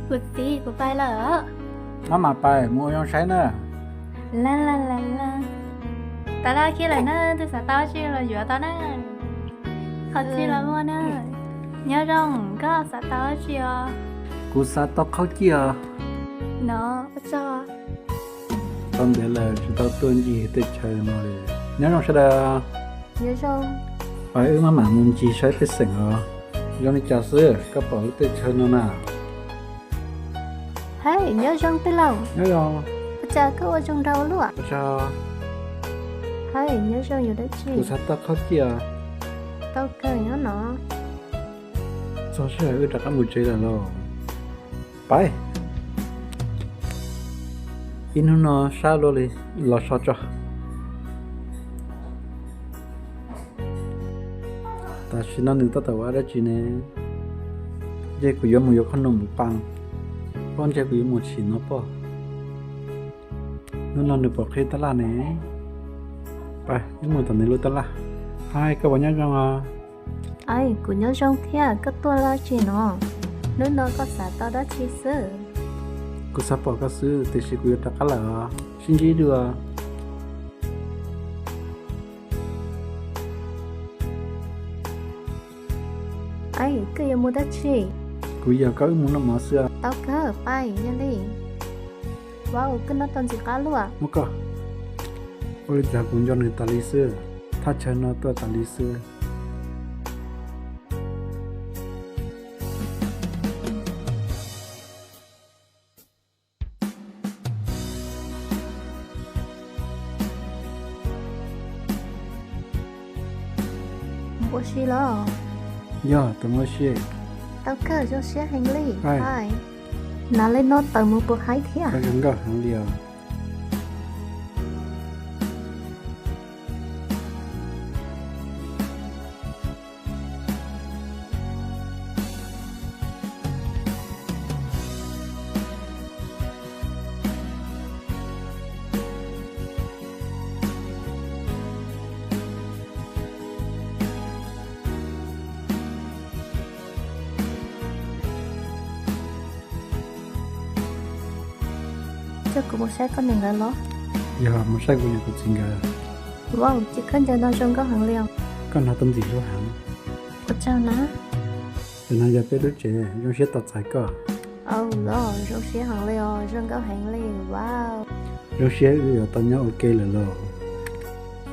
Kuv txiv, kuv pais lawm. Maj mam pais, mus ua zoo saib na. La la la la. Tag laj kiag lawm na, twb xav tau dab tsi los yuav tau na. Qhov txhia los muaj na. Nyob zoo, koj xav tau dab tsi os? Kuv xav tau qhaub ciaj os. No, ua tsaug. Tau ntev lawm tsis tau tuaj ncig tej chaw no li. Nyob zoo sawv daws. Nyob zoo. Pais wb maj mam mus ncig saib pej xeem os. Zoo li cas xwb koj pom lub tej chaw no na? Hais, nyob zoo tij laug. Nyob zoo. Ua cas koj ua zoo nraug ua luaj? Ua tsaug. Hais, nyob zoo yuav dab tsi? Kuv xav tau qhaub ciaj. Tau kawg nyob no. Txog sij hawm wb rov qab mus tsev lawm lauj. Pais. Ib hnub no sab luaj li, los so tso. Tam sim no nws tab tom ua dab tsi ne? Ntshe kuv yuav mus yuav qhov no mus pab, pob ntshe kuv yuav mus chim no pob. Hnub no nws puas qhib tab laj ne? Pais, wb mus tom nws lub tab laj. Hais, koj puas nyob zoo os? Ai, kuv nyob zoo thiab, koj tuaj dab tsi no? Hnub no koj xav tau dab tsi xwb? Kuv xav pom koj xwb, tiam sis kuv yuav rov qab lawm os, sib ntsib dua. Ai, koj yuav mus dab tsi? Kuv yog koj wb mus noj mov xwb. Tau kawg, pais yog li. Vauv, koj noj tau ntxim qab luaj. Muab koj. Ua li cas kuv nco nws tas li xwb, thaj chaw no tuaj tas li xwb. Mus ua si los? Yog, tus mus ua si. Tau kawg, zoo siab heev li. Hnav li no tawm mus puas haib thiab? Zoo nkauj heev li os. Coj kuv mus saib koj niam nkawd los? Yog, mus saib kuv niam kuv txiv nkawd. Vauv, ces khaub ncaws no zoo nkauj heev li os. Koj hnav tau ntxim hlub heev. Ua tsaug na. Tam no yog peb lub tsev, zoo siab tau txais koj. Aw los, zoo siab heev li os, zoo nkauj heev li, vauv. Zoo siab wb yuav tau nyob ua ke lawm lauj.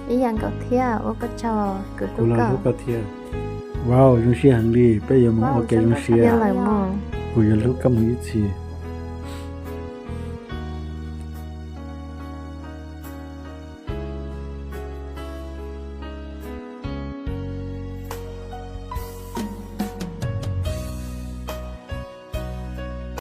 Ib yam nkaus thiab, ua koj tsaug, kuv los hlub koj thiab. Vauv, zoo siab heev li, peb yuav mus ua ke zoo siab. Kuv yuav hlub koj mus ib txhis.